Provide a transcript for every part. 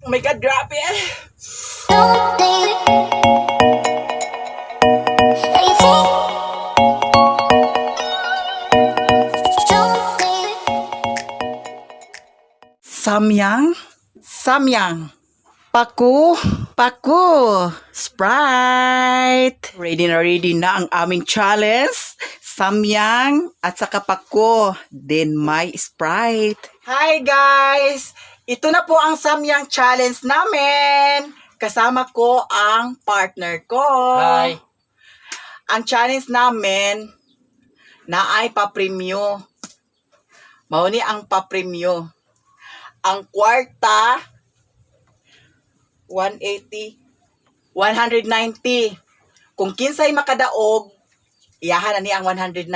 Oh my God, grabe! Don't think that you think. Don't think. Samyang, Samyang, Paku, Paku, Sprite. Ready na ang aming challenge. Samyang at saka Paku, then may Sprite. Hi guys! Ito na po ang Samyang challenge namin. Kasama ko ang partner ko. Hi. Ang challenge namin na ay papremyo. Mao ni ang papremyo. Ang kwarta 180 190. Kung kinsay makadaog, iyahan na ni ang 190.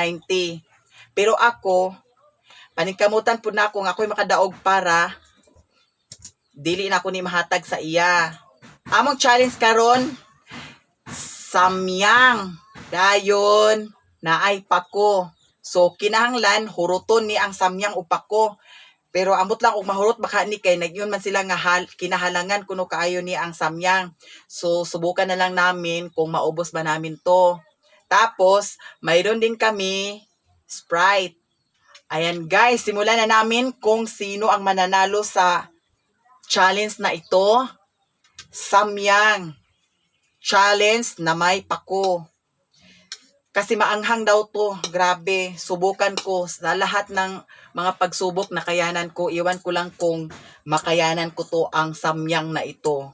Pero ako, paningkamutan po na ako nga ako'y makadaog para dili na ako ni mahatag sa iya. Among challenge karon, samyang dayon naay pako. So kinahanglan huruton ni ang samyang o pako. Pero amot lang og mahurot baka ni kay nagyun man sila nga kinahalangan kuno kaayo ni ang samyang. So subukan na lang namin kung maubos ba namin to. Tapos mayroon din kami Sprite. Ayan guys, simulan na namin kung sino ang mananalo sa challenge na ito. Samyang challenge na may pako. Kasi maanghang daw to. Grabe. Subukan ko sa lahat ng mga pagsubok na kayanan ko. Iwan ko lang kung makayanan ko to ang samyang na ito.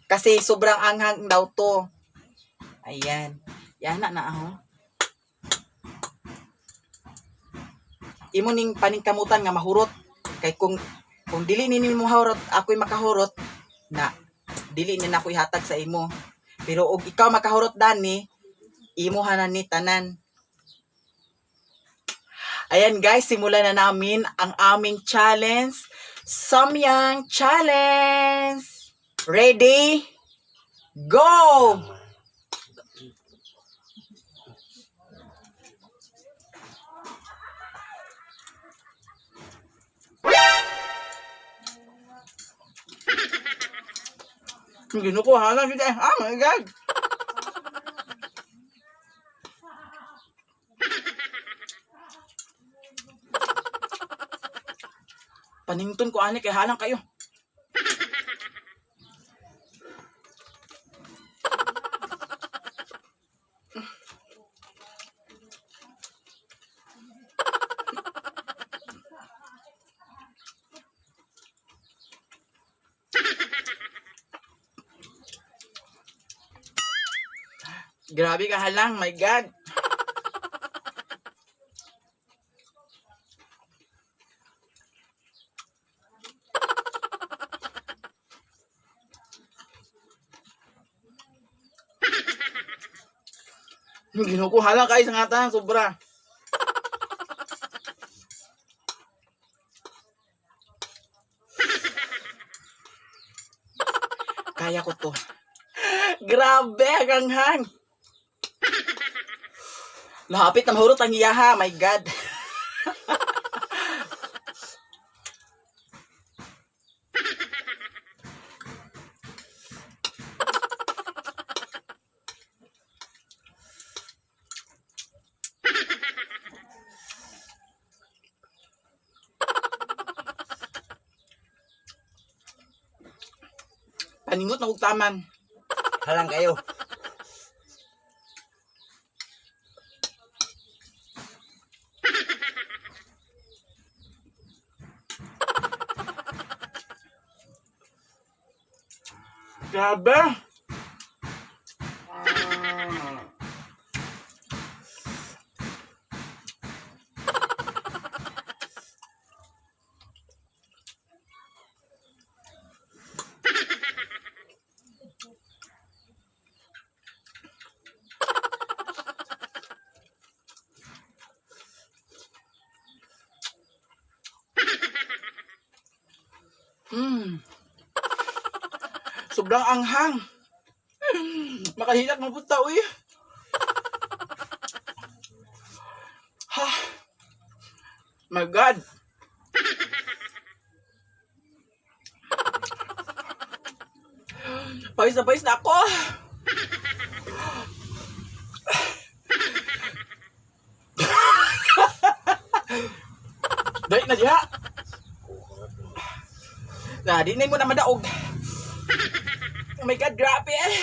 Kasi sobrang anghang daw to. Ayan. Yan na na ako. Imo ning paningkamutan nga mahurot. Kay kung dili nini mo mahurot, ako'y makahurot na dili ni nako ihatag sa imo. Pero og ikaw makahurot dani, imo hanan ni tanan. Ayan guys, simulan na namin ang aming challenge. Samyang Challenge! Ready? Go! Ginukuha na siya. Oh my God! Panington ko ani kay halang kayo. Grabe ka halang, my God. Ginukuha lang kayo sa ngata, sobra. Kaya ko to. Grabe, hanghang. Lapit na mahurot ang iyaha, my God. Paningot na kog taman. Halang kayo. Grabe. Sobrang anghang. Makahilak ng puta, uy. Ha. My God. Pawis na pawis na ako. Dali na diha. Na, di na mo na madaog. Oh my God, grabe eh.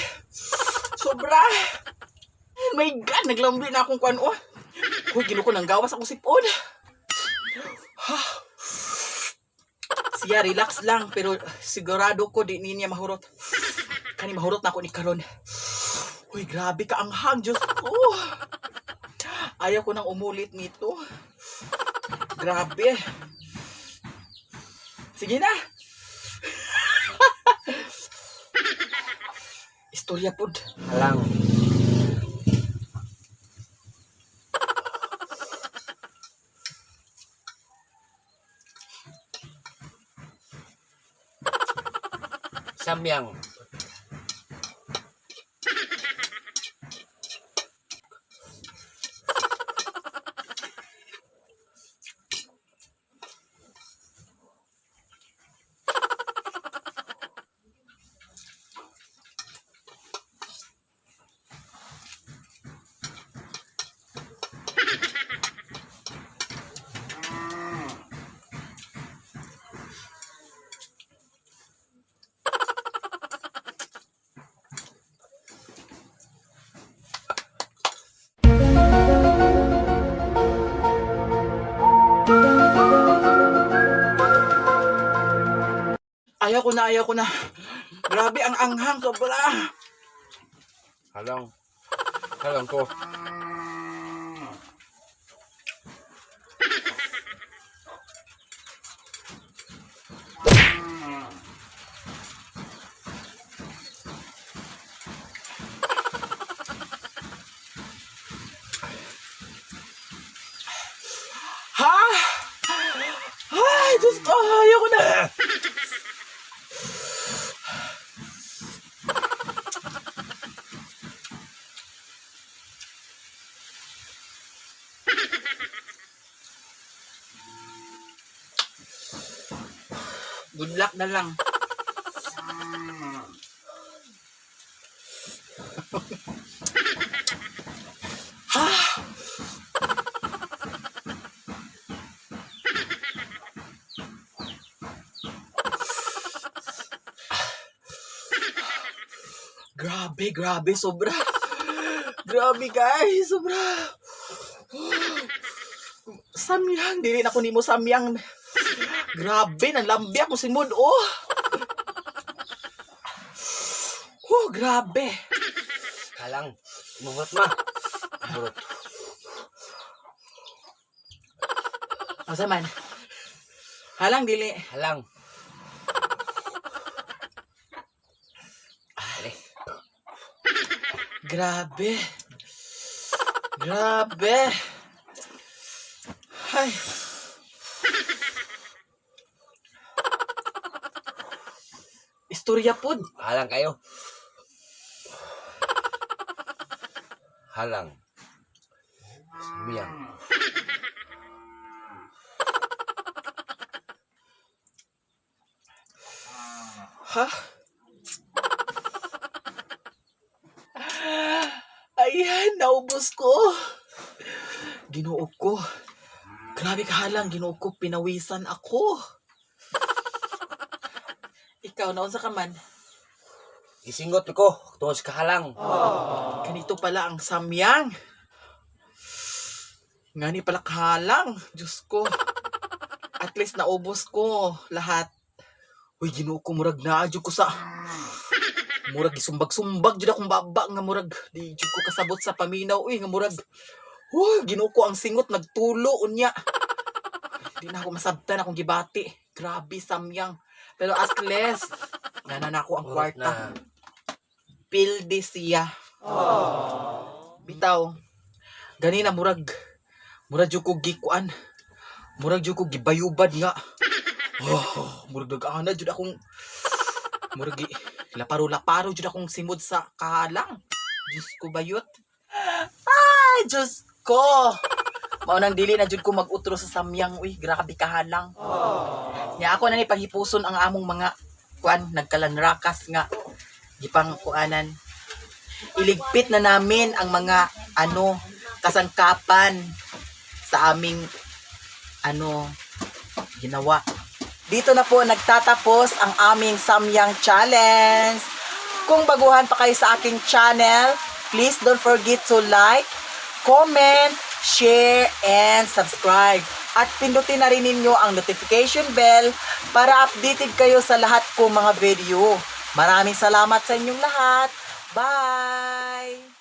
Sobra. Oh my God, naglambi na akong kuan oh. Uy, ginuko nang gawas akong sipon. Siya, relax lang, pero sigurado ko di niya mahurot. Kani mahurot na ako ni karon. Uy, grabe ka ang hang, Diyos ko. Ayaw ko nang umulit nito. Grabe. Sige na. Istorya pod. Halang. Samyang. Ayaw ko na, ayaw ko na. Grabe ang anghang, sobra. Halang. Halang ko. Ha? Ay, Diyos ko, ayaw ko na. Good luck na lang. Grabe, grabe, sobra. Grabe, guys, sobra. Samyang, dili na ko nimo samyang. Grabe, nalambi ako si Mood, oh. Oh, grabe. Halang. Mahurot ma. Mahurot. Asa man? Halang, dili. Halang. Ale. Grabe. Grabe. Ay. Istorya pod. Halang kayo. Halang. Samyang. Ha? Ayan, naubos ko. Ginoo ko. Grabe kahalang, ginoo ko, pinawisan ako. Ikaw, naunsa ka man? Gisingot ko tungod sa kahalang. Ganito pala ang samyang. Ngani pala kahalang. Diyos ko. At least naubos ko lahat. Uy, ginoo ko, murag naa jud ko sa... Murag gisumbag-sumbag jud akong baba nga murag di jud ko kasabot sa paminaw uy nga murag. Uy, ginoo ko ang singot nagtulo unya. Di na ako masabtan akong gibati. Grabe samyang. Pero at least nana na ako ang Mahurot kwarta. na. Pildi siya. Bitaw. Ganina murag murag jud ko gikuan. Murag jud ko gibayubad nga. Oh, murag nag-ana jud akong murag laparo-laparo jud akong simod sa kahalang. Diyos ko bayot. Ay, Diyos ko. Mao nang dili na jud ko mag-utro sa samyang uy, grabe kahalang. Nya ako na ni panghipuson ang among mga kuan nagkalanrakas nga Gipang kuanan. Iligpit na namin ang mga ano kasangkapan sa aming ano ginawa. Dito na po nagtatapos ang aming Samyang Challenge. Kung baguhan pa kayo sa aking channel, please don't forget to like, comment, share, and subscribe. At pindutin na rin ninyo ang notification bell para updated kayo sa lahat kong mga video. Maraming salamat sa inyong lahat. Bye!